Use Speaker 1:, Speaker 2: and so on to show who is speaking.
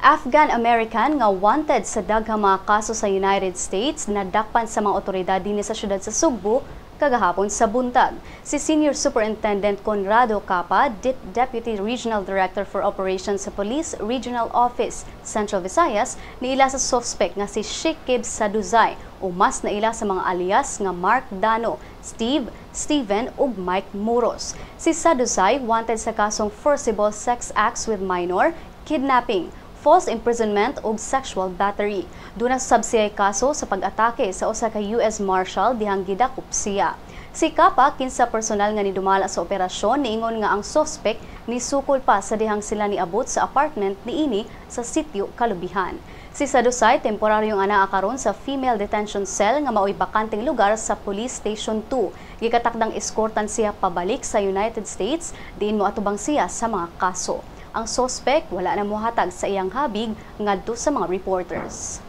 Speaker 1: Afghan-American nga wanted sa daghang mga kaso sa United States nadakpan sa mga otoridad dinhi sa syudad sa Sugbo kagahapon sa buntag. Si Senior Superintendent Conrado Capa, Deputy Regional Director for Operations sa Police Regional Office, Central Visayas, niila sa suspect nga si Shikib Saduzay o mas naila sa mga alias nga Mark Dano, Steve, Steven ug Mike Muros. Si Saduzay wanted sa kasong forcible sex acts with minor, kidnapping, false imprisonment ug sexual battery. Duna sab siya kaso sa pag-atake sa usa ka US Marshal dihang gidakop siya. Si Capa, kinsa personal nga nidumala sa operasyon, niingon nga ang suspect nisukol pa sa dihang sila niabot sa apartment niini sa sitio Kalubihan. Si Sadusay temporaryong anaa karon sa female detention cell nga maoy bakanteng lugar sa Police Station 2. Gikatakdang eskortan siya pabalik sa United States diin moatubang siya sa mga kaso. Ang suspect wala na mohatag sa iyang habig ngadto sa mga reporters.